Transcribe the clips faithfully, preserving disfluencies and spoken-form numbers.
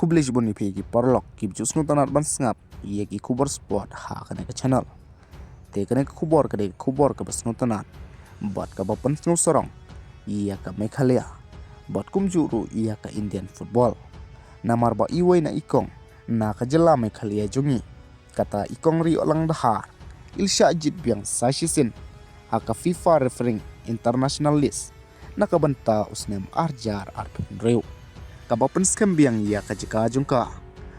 Khublei shibun ïa phi ki paralok kiba ju sngewtynnat ban sngap ïa ki khubor sport ha kane ka channel. Te kane ka khubor ka dei ka khubor kaba sngewtynnat bad kaba pynsngew sarong ïa ka Meghalaya bad kumjuh ruh ïa ka Indian football. Namar ba iwei na i kong na ka jylla Meghalaya jong ngi, kata i kong Ri Olang Dahar, i la shah jied biang sa shisien ha ka FIFA Refereeing International List na ka bynta u snem arhajar arphew hynriew, kaba pynskhem biang ïa ka jaka jong ka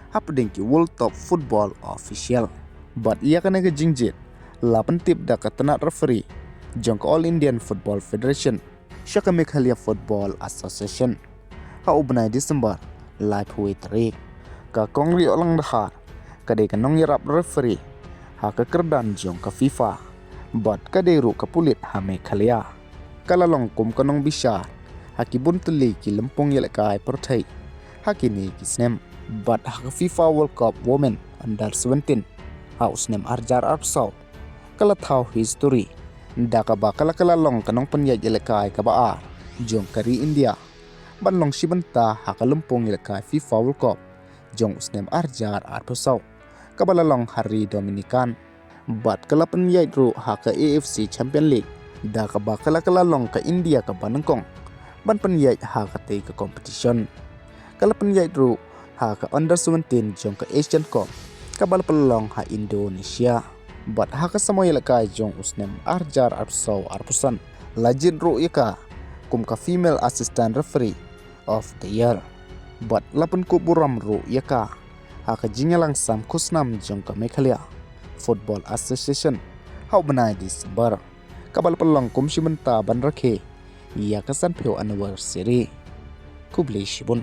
hapdeng ki World Top Football Official. Bad ïa kane ka jingjied la pyntip da ka tnat referee jong ka All Indian Football Federation sha ka Meghalaya Football Association ha u bnai December laiphew wei tarik. Ka kong Ri Olang Dahar ka dei ka nongïarap referee ha ka kyrdan jong ka FIFA bad ka dei ruh ka pulit ha Meghalaya. Ka la long kum ka nongbishar ha ki bun tylli ki lympung ïalehkai pyrthei ha kine ki snem. Bad ha ka FIFA World Cup Women Under seventeen ha u snem arhajar arphew saw, ka la thaw history da kaba ka la, ka la long ka nongpynïaid ïalehkai kaba ar jong ka ri India ban long shi bynta ha ka lympung ïalehkai FIFA World Cup jong u snem arhajar arphew saw, kaba la long ha ri Dominican. Bad ka la pynïaid ruh ha ka AFC Champion League da kaba ka la, ka la long ka India kaba nyngkong ban pynïaid ha katei ka competition. Ka la pynïaid ruh ha ka Under seventeen jong ka Asian Cup kaba la pynlong ha Indonesia. Bad ha ka samoi ïalehkai jong u snem arhajar arphew saw arphew san, la jied ruh ïa ka kum ka Female Assistant Referee of the Year. Bad la pynkup burom ruh ïa ka ha ka jingïalang sam khusnam jong ka Meghalaya Football Association ha u bnai December, kaba la pynlong kum shi bynta ban rakhe ïa ka sanphew anniversary. Khublei shibun.